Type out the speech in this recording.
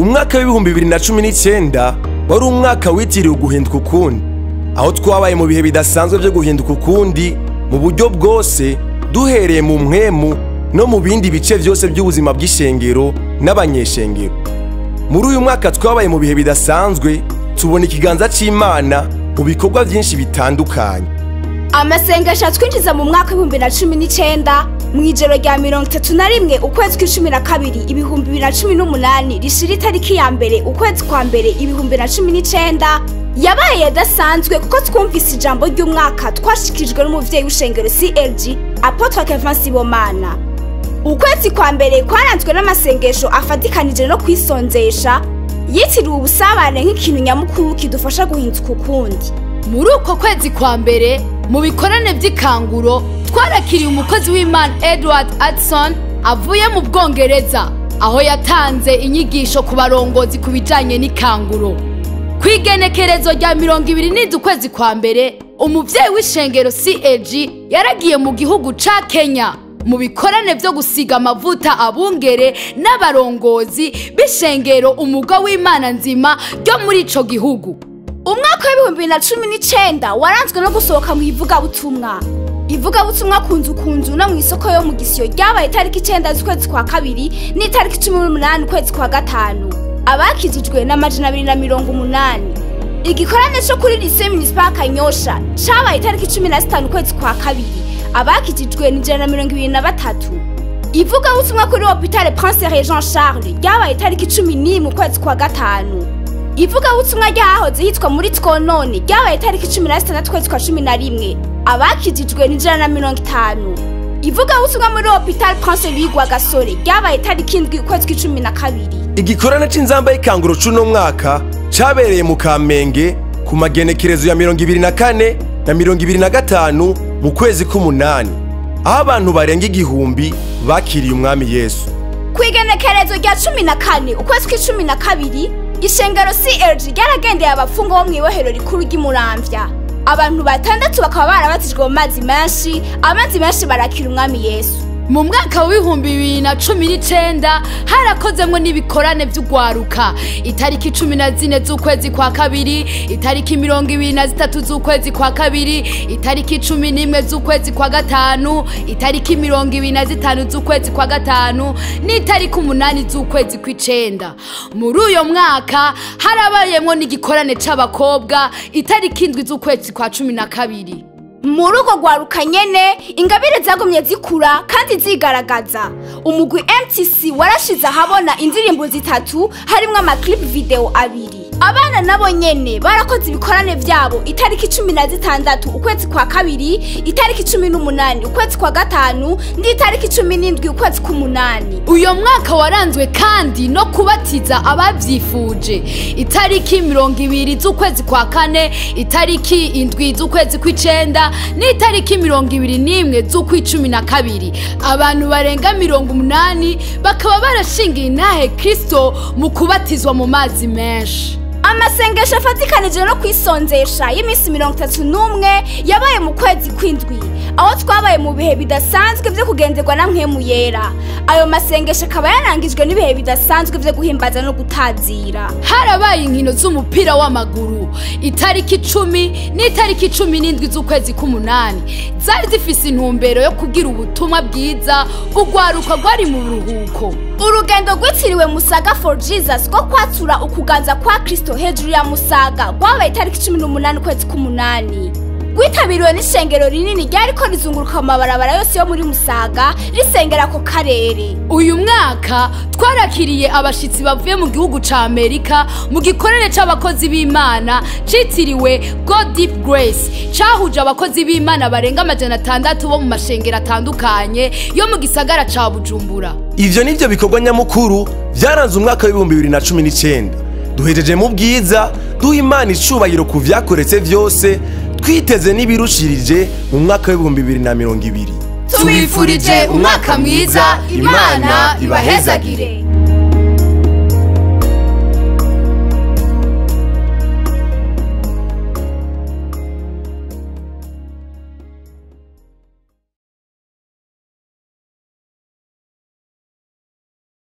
Umwaka w'2019 wari umwaka witiriwe uguhinduka ukundi, aho twabaye mu bihe bidasanzwe byo guhinduka ukundi mu buryo bwose, duhereye mu mpwemu no mu bindi bice byose by'ubuzima bw'ishengero n'abanyeshengero. Muri uyu mwaka twabaye mu bihe bidasanzwe, tubona ikiganza c'Imana mu bikorwa byinshi bitandukanye. Amasengesho atwinjiza mu mwaka w'2019 mu ijoro rya 31 ukwezi kw'icumi na kabiri 2018 rishira itariki ya mbere ukwezi kwa mbere 2019 yabaye yadasanzwe, kuko twumvise ijambo ry'umwaka twashikirijwe n'umuvyeyi w'ishengero CLG Apôtre Kevin Sibomana. Ukwezi kwa mbere kwaranzwe n'amasengesho afatikanije no kwisonzesha, yitiriwe ubusabane nk'ikintu nyamukuru kidufasha guhinduka ukundi. Muri uko kwezi kwa mbere mu bikorane vy'ikanguro twarakiriye umukozi w'Imana Edward Addison avuye mu Bwongereza, aho yatanze inyigisho ku barongozi ku bijanye n'ikanguro. Kw'igenekerezo rya 27 ukwezi kwa mbere, umuvyeyi w'ishengero CAG yaragiye mu gihugu ca Kenya mu bikorane vyo gusiga amavuta abungere n'abarongozi b'ishengero umugwa w'Imana nzima ryo muri ico gihugu. Umwaka w'2019 waranzwe no gusohoka mu ivugabutumwa. Ivugabutumwa kunzu kunzu no mu isoko yo mu Gisiyo ryabaye itariki 9 z'ukwezi kwa kabiri n'itariki 18 ukwezi kwa gatanu. Abakijijwe na 280. Igikorane cyo kuri Lycée Municipal Kanyosha cabaye itariki 15 ukwezi kwa kabiri. Abakijijwe ni 123. Ivugabutumwa kuri Hôpital Prince Régent Charles ryabaye itariki 11 ukwezi kwa gatanu. Ivugabutumwa ryahoze hitwa muri Twonone ryabaye itariki 16 ukwezi kwa 11. Abakijijwe ni 150. Ivugabutumwa muri Hôpital Prince Louis Rwagasore ryabaye itariki 7 ukwezi kwa 12. Igikorane c'inzamba y'ikanguro c'uno mwaka cabereye mu Kamenge ku magenekerezo ya 24 na 25 mu kwezi k'umunani, aho abantu barenga 1000 bakiriye umwami Yesu. Kw'igenekerezo rya 14 ukwezi kw'icumi na kabiri, ishengero CLG ryaragendeye abapfungo bo mw'ibohero rikuru ry'Imuramvya. Abantu batandatu bakaba barabatijwe mu mazi menshi, amazi menshi barakira umwami Yesu. Mu mwaka w'2019 harakozemwo n'ibikorane vy'ugwaruka. Itariki 14 z'ukwezi kwa kabiri, itariki 23 z'ukwezi kwa kabiri, itariki 11 z'ukwezi kwa gatanu, itariki 25 z'ukwezi kwa gatanu n'itariki 8 z'ukwezi kw'icenda. Muri uyo mwaka harabayemwo n'igikorane c'abakobwa itariki 7 z'ukwezi kwa 12. Muri urwo rwaruka nyene ingabire zagumye zikura kandi zigaragaza. Umugwi MTC warashize ahabona indirimbo zitatu harimwo ama clip video 2. Abana nabo nyene barakoze ibikorane vyabo itariki 16 ukwezi kwa kabiri, itariki 18 ukwezi kwa gatanu n'itariki 17 ukwezi k'umunani. Uyo mwaka waranzwe kandi no kubatiza abavyifuje. Itariki 20 z'ukwezi kwa kane, itariki 7 z'ukwezi kw'icenda n'itariki 21 z'ukw'icumi na kabiri. Abantu barenga 80 bakaba barashingiye intahe Kristo mu kubatizwa mu mazi menshi. Amasengesho afatikanije no kwisonzesha y'iminsi 31 yabaye mu kwezi kw'indwi, aho twabaye mu bihe bidasanzwe vyo kugenderwa na mpwemu yera. Ayo masengesho akaba yarangijwe n'ibihe bidasanzwe vyo guhimbaza no gutazira. Harabaye inkino z'umupira w'amaguru itariki 10 n'itariki 17 z'ukwezi k'umunani, zari zifise intumbero yo kugira ubutumwa bwiza ugwaruka rwari mu buruhuko. Urugendo rwitiriwe Musaga for Jesus rwo kwatura ukuganza kwa Kristo hejuru ya Musaga rwabaye itariki 18 ukwezi k'umunani. Rwitabiriwe n'ishengero rinini ryariko rizunguruka mu mabarabara yose yo muri Musaga risengera ako karere. Uyu mwaka twarakiriye abashitsi bavuye mu gihugu ca Amerika mu gikorere c'abakozi b'Imana citiriwe God Deep Grace, cahuje abakozi b'Imana barenga 600 bo mu mashengero atandukanye yo mu gisagara ca Bujumbura. Ivyo nivyo bikorwa nyamukuru vyaranze umwaka w'2019. Duhejeje mu bwiza, duha Imana icubahiro ku vyakoretse vyose, twiteze n'ibirushirije mu mwaka w'2020. Tubifurije umwaka mwiza, Imana ibahezagire.